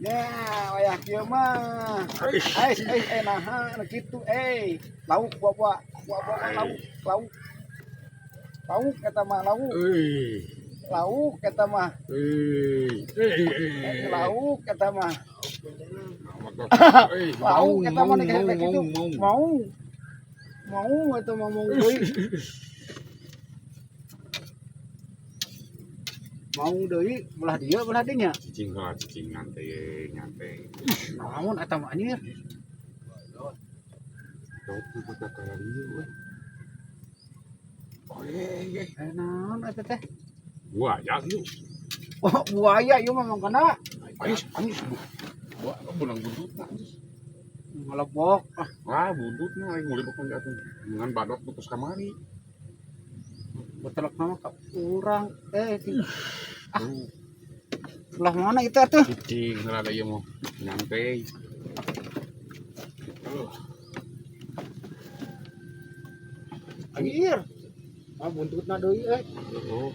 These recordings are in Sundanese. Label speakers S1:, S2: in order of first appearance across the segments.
S1: Nah, wayah kieu mah. Ais, ais, eh naha nu kitu eh. Lauk buah-buah, buah-buah lauk, lauk. Lauk eta mah lauk.
S2: Euy.
S1: Lauk eta mah.
S2: Euy.
S1: Lauk eta mah.
S2: Euy,
S1: Lauk eta mah nek kitu.
S2: mau.
S1: Mau. Mau eta mah mau deui. Mau deui belah dieu belah dinya.
S2: Cicing heula cicing nyantai nyantai.
S1: Naon eta mah anjir.
S2: Daud mah kaya ieu we. Oh, eh.
S1: Eh naon eta teh?
S2: Buaya ieu.
S1: Oh, buaya ieu mah mangkana.
S2: Ais, ais. Buaya beunang buntutna.
S1: Ngelebok. Ah,
S2: Wah, buntutna aing meuli bakon atuh. Ngan badok putus kamari.
S1: betelok nama ka urang eh ah. Belah mana itu atuh?
S2: Cicing heula da ieu mah. Nyantai.
S1: Anjir. Ah buntutna deui eh.
S2: Oh,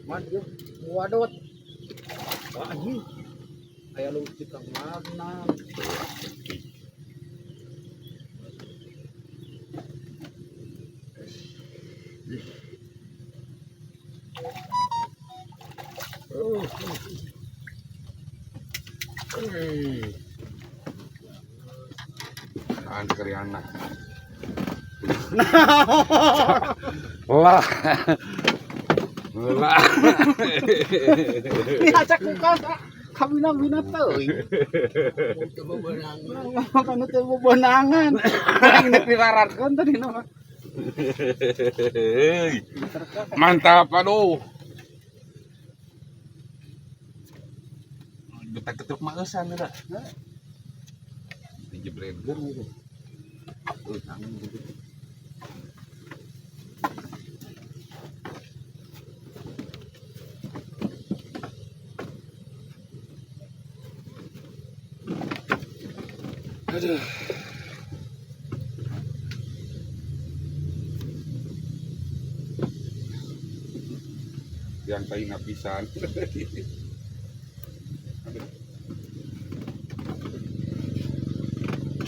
S1: Man ieu wadot. Wah anjing. Aya leutik ka mana?
S2: Oh. Hey. Apaan keriana? Lah. Lah.
S1: Ini acak kulkas ah. Kabina-bina teuing. Kanu teu bebenangan. Aing nek diraratkeun tadi mah.
S2: Mantap aduh. Betak ketuk maesan eta. Dijebretkeun gitu. Tangan gitu. Aduh. Yang tai pisan.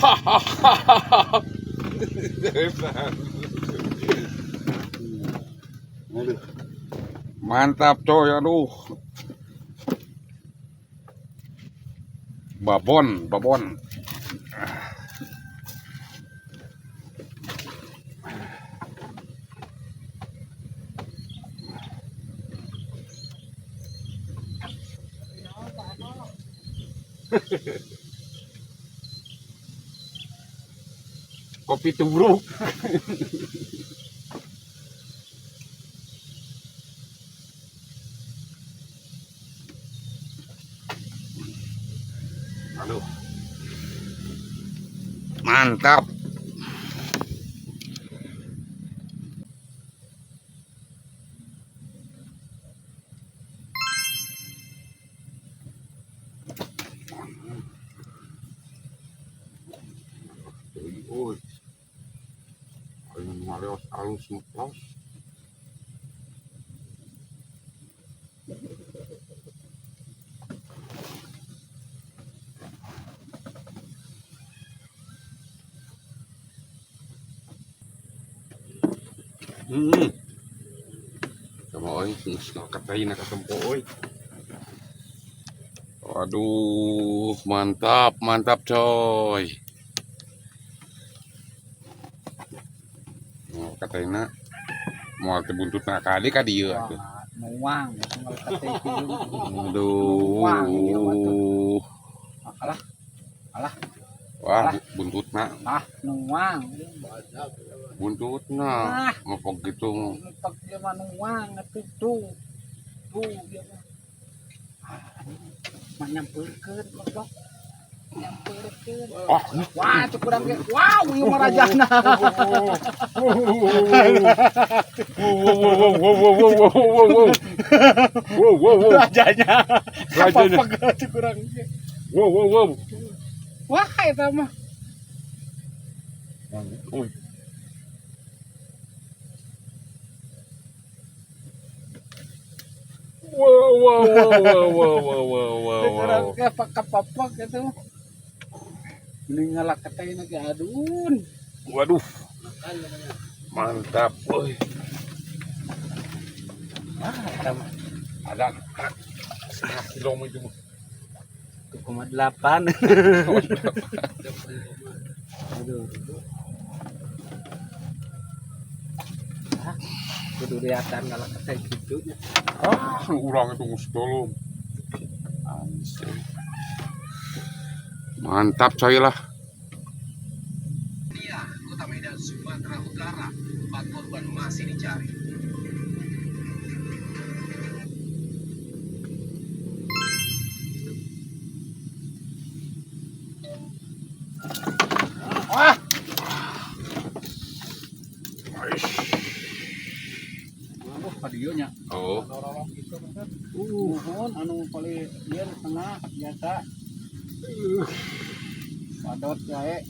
S2: Hahaha. Aduh. Mantap coy, aduh. Babon, babon. Kopi tubruk. Aduh. Mantap. Oi. Ayo ngaleos alus ngeplos. Sama oi, geus ngakatain ka tempo oi. Waduh, mantap, mantap coy. Katanya mau teh buntutna ka dieu ka dieu atuh.
S1: Nuang
S2: Aduh.
S1: Alah. Alah.
S2: Wah, buntutna.
S1: Ah, nuang.
S2: Buntutna. Ngepok gitu.
S1: Ngepok dia mah nuang atuh tuh. Tuh dia mah. Ah, mah nyampeurkeun goblok. Nyampeurkeun.
S2: Oh,
S1: wah, itu kurang ge. Wow, ieu mah rajana.
S2: Wow.
S1: Rajanya.
S2: Rajanya.
S1: Apa itu kurang ge.
S2: Wow.
S1: Wah, eta mah.
S2: Uy. Wow wow wow wow wow wow wow wow.
S1: Kurang ke papak itu. Mending ngalak katay na adun.
S2: Waduh. Mantap, woi.
S1: Ah, eta mah.
S2: Ada setengah kilo mah itu mah.
S1: 7,8. Aduh. Ah, kudu liatan ngalak katay kitu nya.
S2: Ah, urang itu geus tolong. Anjir. Mantap coy lah.
S3: Nia, Kota Medan, Sumatera Utara, 4 korban masih dicari.
S1: Ah, aduh kadieu nya.
S2: Oh.
S1: Lorong gitu kan. Nuhun anu paling ieu tengah biasa. Padot jae.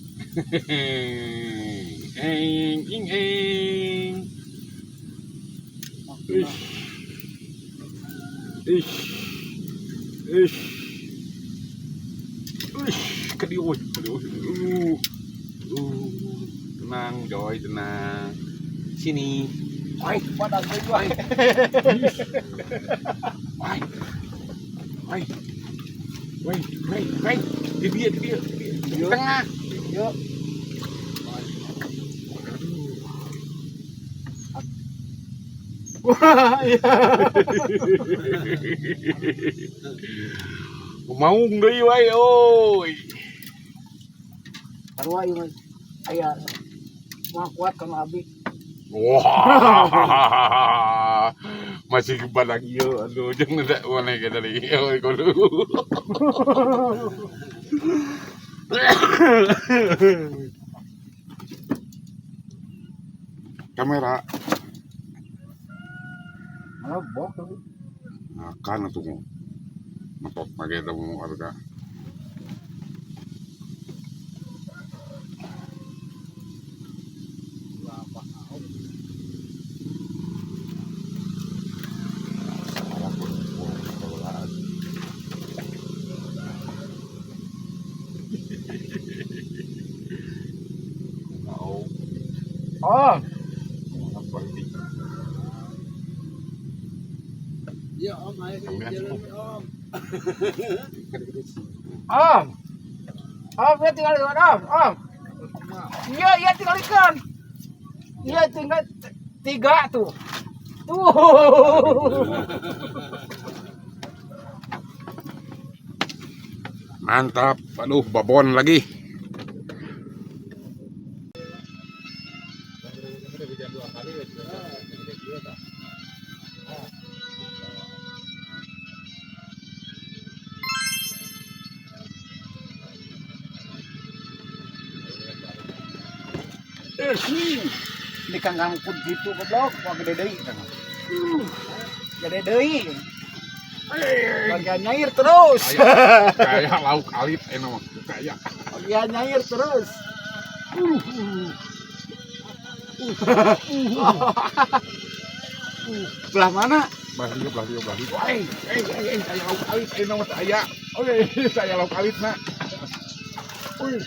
S2: Eng ing eng. Ish. Ish. Ish. Ish, kedieu euy, kedieu. Tenang, Joy, tenang. Sini.
S1: Ai, padat deui wae.
S2: Wai. Wai. Wai, wai, wai. Di dia, di dia, di dia. Di tengah.
S1: Yuk. Wah, iya.
S2: Maung deui wae, oi.
S1: Sarua ieu mah. Aya mah kuat kana abi.
S2: Wah. Masih kebalang ieu, aduh, jeung da mana ke tadi. Oi, kudu. Kamera.
S1: Malebok tuh.
S2: Makan atuh mau. Metot pake teh mau harga.
S1: Oh,
S3: Ya Om, ayo
S2: jalan,
S3: Om.
S1: Om. Om, ya tinggal ikan, Om, Om. Iya, iya tinggal ikan. Iya tinggal 3 tuh. Tuh.
S2: Mantap. Aduh, babon lagi.
S1: Ini kang kangkut gitu goblok, wah gede deui kang. Gede deui. Bagian nyair terus.
S2: Kayak lauk alit enak mah. Kayak.
S1: Bagian nyair terus. Belah mana?
S2: Belah dieu, belah dieu, belah dieu. Wah, saya lauk alit enak mah saya. Oke, saya lauk alit nak. Wih.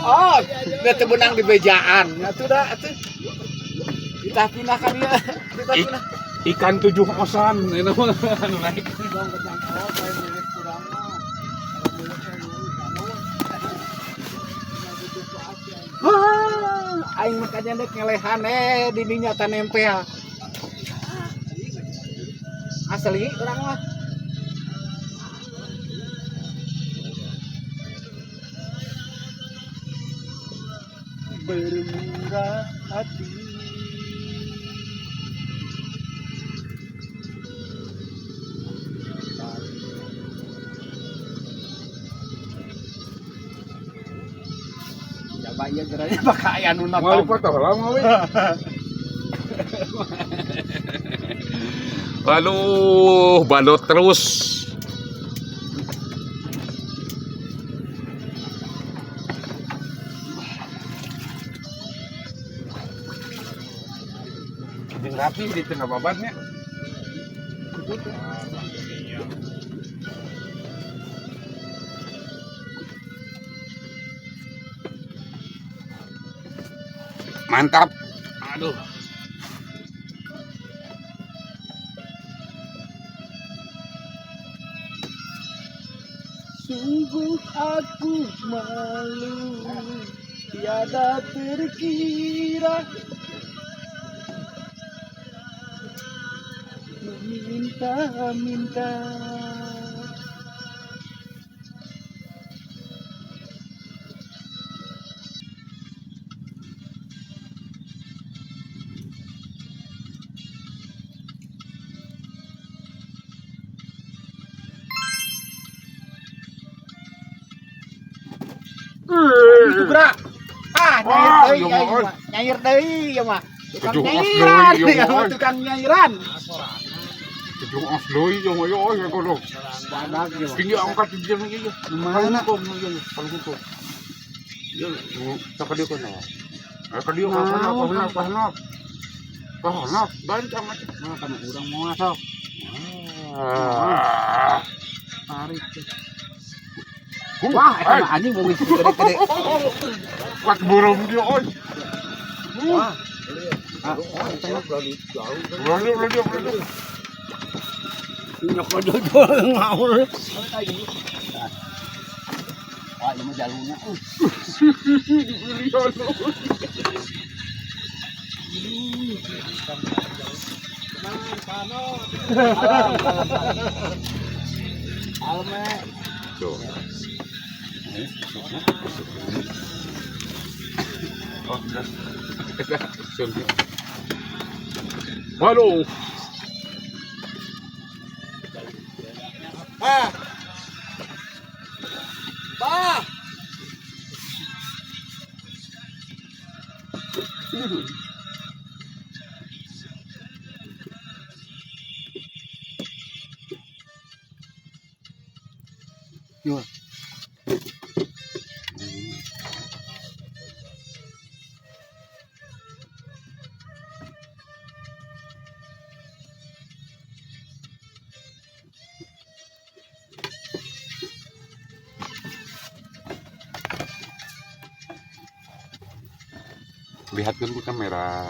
S1: Oh, dia teu beunang di bejaan. Ya tuh dah, atuh. Kita pindah kan dia. Kita pindah.
S2: Ikan 7 osan ini mah anu naik.
S1: Dong kejangkau kayak milik kurang mah. Wah, aing mah kanyana dek ngelehan di dinya ta nempel. Asli urang mah. Bermurah hati. Coba ieu geranya bakal aya nu
S2: Mau
S1: nonton.
S2: foto lah mau. Waduh, balot terus. Jeung rapi di tengah babatnya. Mantap. Aduh.
S1: Sungguh aku malu, tiada terkira, meminta-minta. Itu gerak. Ah, nyair deui aing mah. Nyair deui ieu mah. Tukang nyairan, ieu mah tukang nyairan.
S2: Tukang os deui ieu mah euy goblok.
S1: Badak ieu mah.
S2: Tinggi angkat di jam ieu.
S1: Mana?
S2: Paling hukum. Ieu tak ka dieu kana. Ka dieu ka kana ka kana. Ka kana gancang atuh.
S1: Nah, kana urang moal sok.
S2: Ah.
S1: Tarik. Wah, eta mah anjing beuh gede-gede.
S2: Kuat burung dia, oi.
S1: Wah. Ah, eta mah
S2: Berani, berani, berani.
S1: Nyok jojol ngaur. Wah, ini mah jalurnya. Alme.
S2: Tuh. Oh, udah. Waduh.
S1: Ah. Bah. Yo.
S2: Lihatkan ke kamera.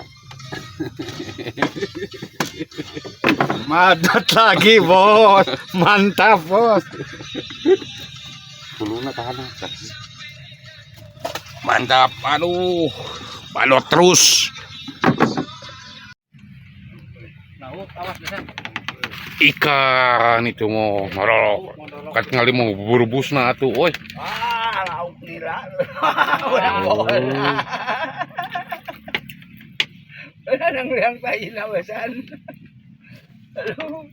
S1: Madat lagi bos, mantap bos.
S2: Puluna tahan atas. Mantap, aduh, balot terus. Ikan itu mau marolok. Kat ngali mau buru-busna atuh, oi.
S1: Ah, lauk nila. Wala nang liang tayo na basan. Aduh.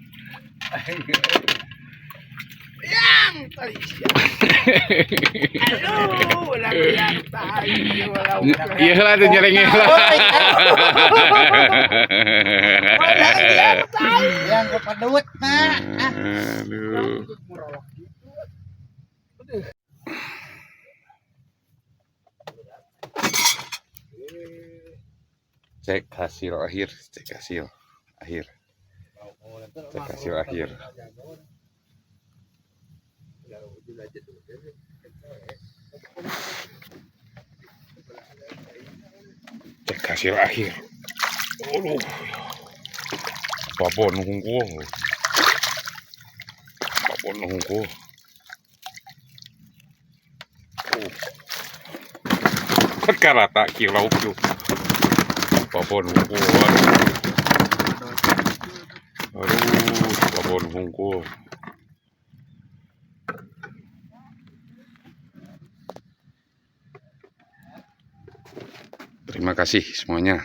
S1: Yang tali siya. Aduh, walang liang tayo.
S2: Iya lah tuh nyerengnya lah.
S1: Walang liang tayo. Yang kepadut na.
S2: Aduh. Cek hasil akhir, cek hasil akhir, cek hasil akhir. Cek hasil akhir. Aduh. Babon hungkul. Babon hungkul. Oh. Kan karata kilau kieu. Babon hungkul. Aduh, babon hungkul. Terima kasih semuanya.